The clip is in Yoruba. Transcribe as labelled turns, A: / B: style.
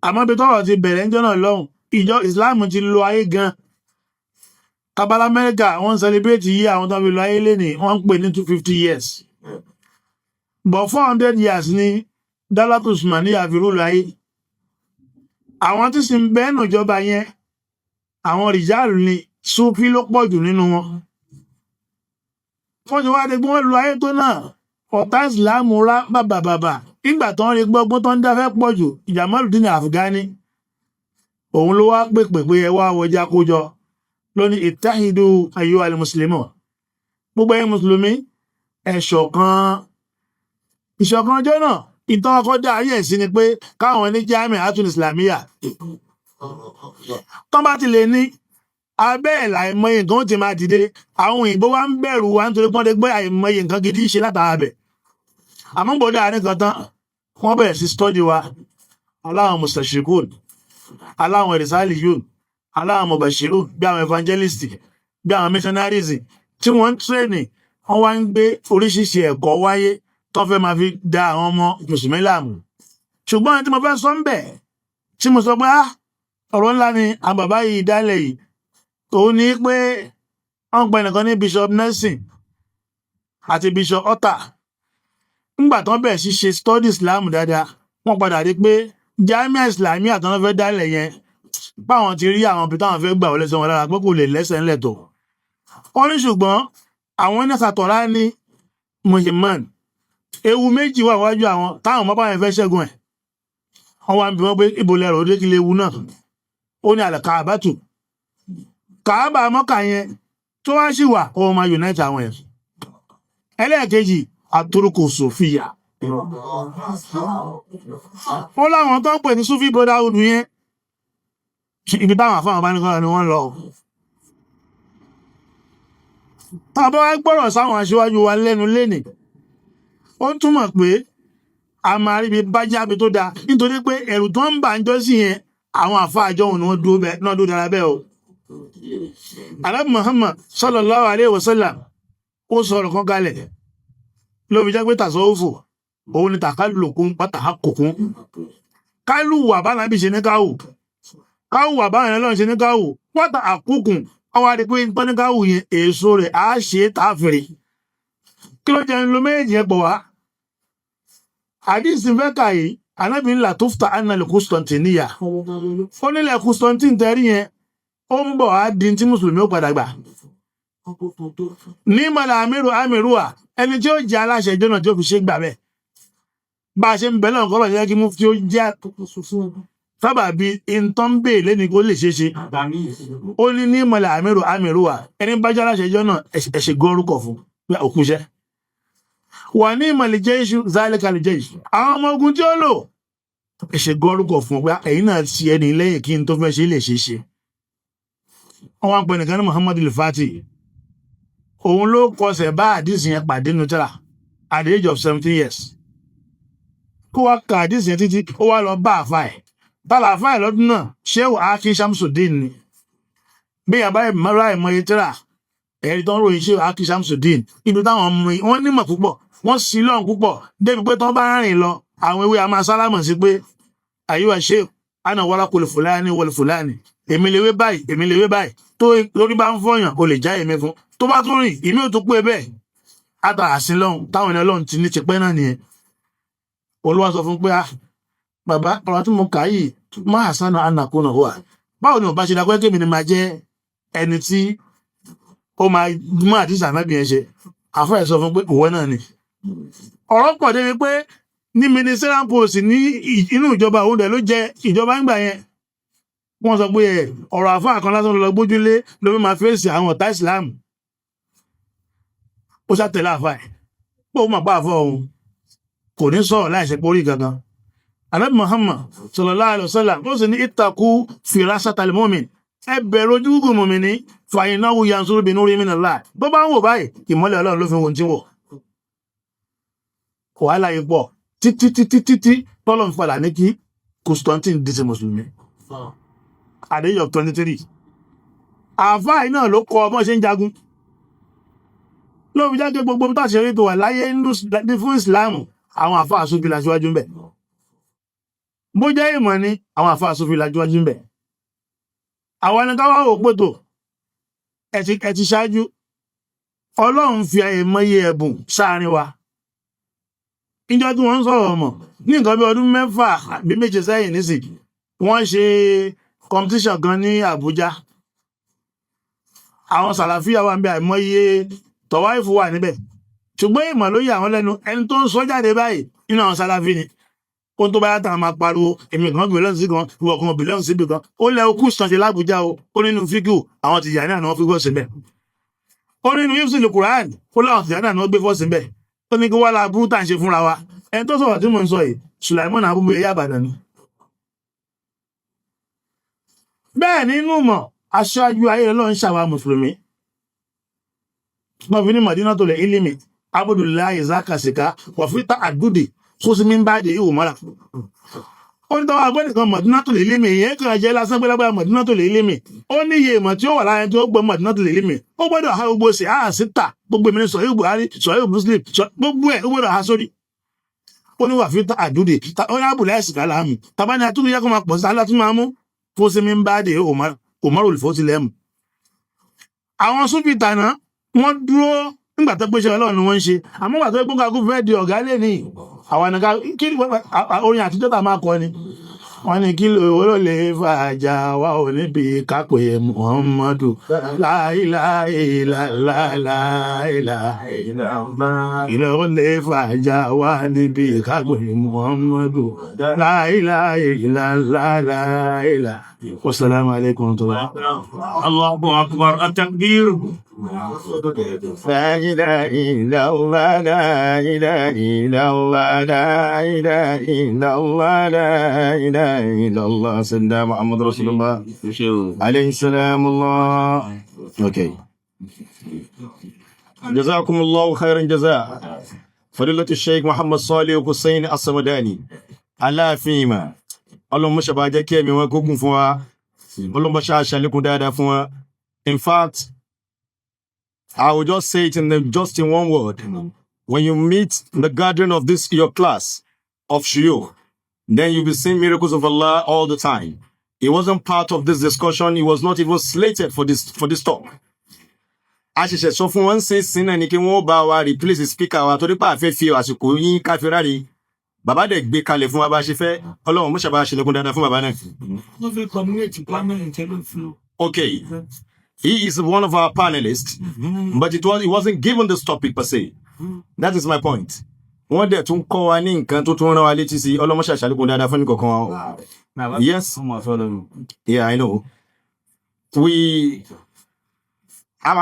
A: Àmọ́ bí tọ́rọ̀ ti bẹ̀rẹ̀ ńjọ́ náà lọ́hùn, ìjọ Islam ti lo ayé gan. Tabala Amẹ́ríkà, wọ́n ń celebrate yí àwọn tó fi lo ayé lénìí, wọ́n ń pè ní 250 years, but 400 years ní Dawlatu Usmaniya fi rule ayé. Àwọn tí sì ń bẹ́ẹ̀nù ìjọba yẹn, àwọn rìjáàlù ni, Súfí ló pọ̀ jù nínú wọn. Wọ́n ti wá dé pé wọ́n lo ayé tó náà, ọ̀tá ìsìláàmù rá bàbàbàbà. Nígbà tó ń rí gbọ́gbọ́n tó ń dáfẹ́ pọ̀ jù, Jamaludin Afghani, òun ló wá pèpè pé ẹ wá wọjá kójọ lónìí, ittahidu ayyuhal muslimun, gbogbo ẹ̀yin mùsùlùmí, ẹ ṣọ̀kan. Ìṣọ̀kan ọjọ́ náà, ìtàn ọkọ̀ dá ayé ẹ̀ sí ni pé káwọn ní Jami'atul Islamiyya tán bá ti lè ní abẹ́ ẹ̀, láìmọye nǹkan ó ti máa dìde. Àwọn òyìnbó wa ń bẹ̀rù wa nítorí pọ́n dé gbé àìmọye nǹkan gidi ṣe látara bẹ̀. Àmọ́ gbọ́dọ̀ àárín kan tán, wọ́n bẹ̀rẹ̀ sí study wa, aláwọn mustashirikun, aláwọn risaliyun, aláwọn mubashirun, bí àwọn evangelist, bí àwọn missionaries tí wọ́n ń train. Wọ́n wá ń gbé oríṣiríṣi ẹ̀kọ́ wáyé tó fẹ́ máa fi da àwọn ọmọ mùsùlùmí láàmú. Ṣùgbọ́n tí mo fẹ́ sọ ń bẹ̀, tí mo sọ pé ah, ọ̀rọ̀ ńlá ni àwọn bàbá yìí dálẹ̀ yìí, òun ni pé wọ́n pe ẹnìkan ní Bishop Nelson àti Bishop Otta. Ńgbà tán bẹ̀rẹ̀ sí ṣe study Islam dáadáa, wọ́n padà rí pé Jamia Islamiyya tán fẹ́ dálẹ̀ yẹn, báwọn ti rí àwọn ibi táwọn fẹ́ gbà wọlé sí wọn lára pé kò lè lẹ́sẹ̀ ńlẹ̀ tó. Wọ́n ní ṣùgbọ́n àwọn ní sàtọ̀rá ní muhimman, ewu méjì wà wájú àwọn táwọn ọmọ báyẹn fẹ́ ṣẹ́gun ẹ̀. Wọ́n wá ń bi wọ́n pé ibo lẹ́rọ dé, kí léwu náà? Ó ní àlẹ́ Káàbàtù, Kàábà Mọ́kà yẹn tó wá sì wà, ó máa unite àwọn yẹn. Ẹlẹ́ẹ̀kejì, àtúrùkù sòfìyà. Ó láwọn tó ń pè ní Sufi Brotherhood yẹn, ibi táwọn àfáwọn bá ní kọ́ ni wọ́n lọ. Tá a bá wá gbọ́rọ̀ sáwọn aṣíwájú wa lẹ́nu lénìí, ó ń túmọ̀ pé a máa rí ibi bájáde tó dáa, nítorí pé ẹ̀rù tó ń bà ń jọ́ sí yẹn, àwọn àfáà àjọ òun ni wọ́n dúró bẹ́ẹ̀ náà, dúró dára bẹ́ẹ̀ o. Ànábì Muhammad sallallahu alayhi wa sallam, ó sọ̀rọ̀ kan kalẹ̀ ló fi jẹ́ pé tàsọ́wọ́fò òun ni tàkàlùkún pátàkùkún, kálùwà bánábì ṣe ní káwù, káwùwà báwọn ẹlọ́run ṣe ní káwù, pátà àkókùn. Ọwọ́ adé pé tọ́ ní káwù yẹn, èso rẹ̀ á ṣe é tààfìrì. Kí ló jẹ́ ń lo méjì yẹn pọ̀ wá? Àdìsí fẹ́ kà yìí, Ànábì ńlá tó fta anna Constantiniya, ó nílẹ̀ Constantine tẹ́rí yẹn, ó ń bọ̀ á di tí mùsùlùmí ó padà gbà ní mọ̀lá amiru amiruwa, ẹni tí ó jẹ́ aláṣẹ ìjọ náà tí ó fi ṣe gbà bẹ́ẹ̀. Bá a ṣe ń bẹ náà kọ́ lọ́jọ́ kí mufti ó jẹ́ sábà bí nǹkan bèè lẹ́ni kó lè ṣeé ṣe. Ó ní ní mọ̀lá amiru amiruwa, ẹni bá jẹ́ aláṣẹ ìjọ náà, ẹ̀ṣẹ̀ gọ́rùkọ̀ fún pé òkúṣẹ́ wà ní ìmọ̀lẹ̀ jẹ́ṣu zálẹ́kàlẹ̀ jẹ́ṣu, àwọn ọmọ ogun tí ó lò, ẹ̀ṣẹ̀ gọ́rùkọ̀ fún pé ẹ̀yin náà ti ẹni lẹ́yìn kí n tó fẹ́ ṣe lè ṣe ṣe. Wọ́n wá ń pè nìkan ní Muhammadu al-Fatih, òun ló kọsẹ̀ bá àdìsí yẹn pàdé nutella at the age of 17 years. Kó wá ka àdìsí yẹn títí, ó wá lọ bá àfa ẹ̀ tálà. Àfa ẹ̀ lọ́dún náà, Shehu Akin Shamsuddin ni. Bí yàrá ìmọ̀ra ìmọ̀ye tíra ẹ̀rí tó ń ròyìn Shehu Akin Shamsuddin, ibi táwọn ọmọ wọn nímọ̀ púpọ̀, wọ́n sì lọ́hùn púpọ̀ débi pé tán bá rìn lọ, àwọn ewé a máa sálámọ̀ sí pé àyíwá Shehu ana wàrà kò lè fúlàní wọlé fúlàní, èmi lè wé báyìí, èmi lè wé báyìí. Tó lórí bá ń fọyàn, o lè já èmi fún. Tó bá tún rìn, ìmí ò tún pé bẹ́ẹ̀ látara sí lọ́hùn táwọn ènìyàn lọ́hùn ti ní tipẹ́ náà nìyẹn. Olúwa sọ fún pé, ah bàbá, ọ̀rọ̀ tí mo kà yìí, má hasana anakuna wà, báwo ni ò bá ṣe dá pé kémi ni máa jẹ́ ẹni tí ó máa mú àdìsá nábì yẹn ṣe? Àfọ ẹ̀ sọ fún pé ìwọ náà ni. Ọ̀rọ̀ pọ̀ débi pé ní ministerial post ní inú ìjọba, òun dẹ̀ ló jẹ ìjọba ńgbà yẹn. Wọ́n sọ pé ẹ ọ̀rọ̀ àfáà kan lásán lọ gbójúlé ló fi máa fèsì àwọn ọ̀tá ìsìláàmù. Ó ṣàtẹ̀lé àfáà ẹ̀ pé òun mọ̀ pé àfáà òun kò ní sọ̀rọ̀ láìṣe pé orí gangan. Ànábì Muhammad sallallahu alaihi wasallam, ó sì ní ittaqu firasatal mu'min, ẹ bẹ̀rù ojú gúngùn mùmíní, fa innahu yanzuru bi nurin minallah. Bó bá ń wò báyìí, ìmọ́lẹ̀ Ọlọ́run ló fi wo tí ń wò. Wàhálà yìí pọ̀ títí títí títí tọ́lọ̀ ń padà ní kí Constantine di ti mùsùlùmí at the age of 23. Àáfàá yìí náà ló kọ ọmọ ṣe ń jagun, ló fi jáde gbogbo tó àṣírí tó wà láyé ní fún Islam. Àwọn àáfàá Sufi la síwájú ń bẹ̀. Bó jẹ́ ìmọ̀ ni, àwọn àfáà Sufi lajú ń bẹ̀. Àwọn ẹni káwá wò pé tó ẹ ti ṣáájú. Ọlọ́run fi àìmọye ẹ̀bùn sáàrin wa. Níjọ́ tí wọ́n ń sọ̀rọ̀ ọmọ ní nǹkan bí ọdún 6 àbí 7 sẹ́yìn nísìn, wọ́n ṣe competition kan ní Àbújá. Àwọn Sàlàfíà wà níbẹ̀, àìmọye tọ̀wáìfù wà níbẹ̀, ṣùgbọ́n ìmọ̀ ló yà wọ́n lẹ́nu. Ẹni tó ń sọ jáde báyìí nínú àwọn Sàlàfí ni kó tó bá yàtọ̀, àwọn máa pariwo, èmi kan belong sí kan, ìwọ kan belong síbi kan. Ó lẹ okú sàn ṣe l'Ábújá o. Ó nínú fíkù, àwọn Tìjàní àná wọn fi gbọ́ síbẹ̀. Ó nínú yusuf Quran, ó láwọn Tìjàní àná wọn gbé fọ́ síbẹ̀. Ó ní kí wọ́n la burú tá à ń ṣe fúnra wa. Ẹni tó sọ̀rọ̀ tí mò ń sọ yìí, Sulaimon Abubu Àbàdàn ni. Bẹ́ẹ̀ nínú mọ̀, aṣáájú ayé Ọlọ́run ṣàwà mùsùlùmí, wọ́n fi ní Madina tó lè ilimi Abdullahi Zakasika wàfíta àdúdì kó sí mi bá dé ìwò mọ́ra. Ó ní tọ́wọ́ agbẹ́nìkan Madina tó lè ilimi, ìyẹn kan jẹ́ lásán pé lágbára Madina tó lè ilimi. Ó ní iye ìmọ̀ tí ó wà láyé tí ó gbọ́ Madina tó lè ilimi, ó gbọ́dọ̀ ha gbogbo sí àá síta, gbogbo èmi ní sọ̀rọ̀ Buhari, sọ̀rọ̀ Muslim, gbogbo ẹ̀ ó gbọ́dọ̀ ha sórí. Ó ní wàfíta àdúdì, ó ní abùlẹ̀ ẹ̀sìnká láàmú tàbá ní atúndì yẹ kó máa pọ̀ sí alátún máa mú fó sí mi bá dé Umaru olùfọ́sílẹ̀mù. Àwọn Súfì tàná, wọ́n dúró nígbà tó gbéṣẹ́ Ọlọ́run ni wọ́n ń ṣe, àmọ́ nígbà tó gbóngbà kó fẹ́ di ọ̀gá lé ní àwọn ẹnìkan, kí orin àtijọ́ tá a máa kọ ni wọ́n ní kí ló lè fàjà wa ò níbi kápẹ́ Muhammadu láìláìláìláìláìlá, kí ló lè fàjà wa níbi kápẹ́ Muhammadu láìláìláìláìlá. Wasalaamu alaykum wa rahmatulah.
B: الله أكبر، التكبير.
C: لا إله إلا الله، لا إله إلا الله، لا إله إلا الله، لا إله إلا الله، سيدنا محمد رسول الله عليه السلام الله. Okay. جزاكم الله خيرا جزاء فضيلة الشيخ محمد صالح حسين السمداني. Aláàfin ìmọ̀, Ọlọ́run mọ́ṣẹ́ bá jẹ́ kí ẹ̀mí wọn gógùn fún wa. Ọlọ́run mọ́ṣẹ́ àṣàlékún dáadáa fún wa. In fact, I will just say it just in one word. When you meet the gathering of this your class of shuyukh, then you'll be seeing miracles of Allah all the time. It wasn't part of this discussion. It was not even slated for this talk. A ṣẹ̀ṣẹ̀ sọ fún wọn ṣe sin náà ni kí wọ́n bá wa replace speaker wa, torí pé àfẹ́ fi àsìkò yín ká fi ráre. Bàbá dẹ̀ gbé kalẹ̀ fún wa bá a ṣe fẹ́. Ọlọ́run mọ́ṣẹ́ bá a ṣe lẹ́kún dáadáa fún bàbá náà.
D: Wọ́n fi community panel ìtẹ́lẹ̀.
C: Okay. He is one of our panelists, but it wasn't given this topic per se. That is my point. Wọ́n dẹ̀ tún kọ́ wa ní nǹkan tó tún rán wa létí sí. Ọlọ́mọṣẹ́ àṣàlékún dáadáa fún nìkọ̀ọ̀kan wa. Yes. Yeah, I know. We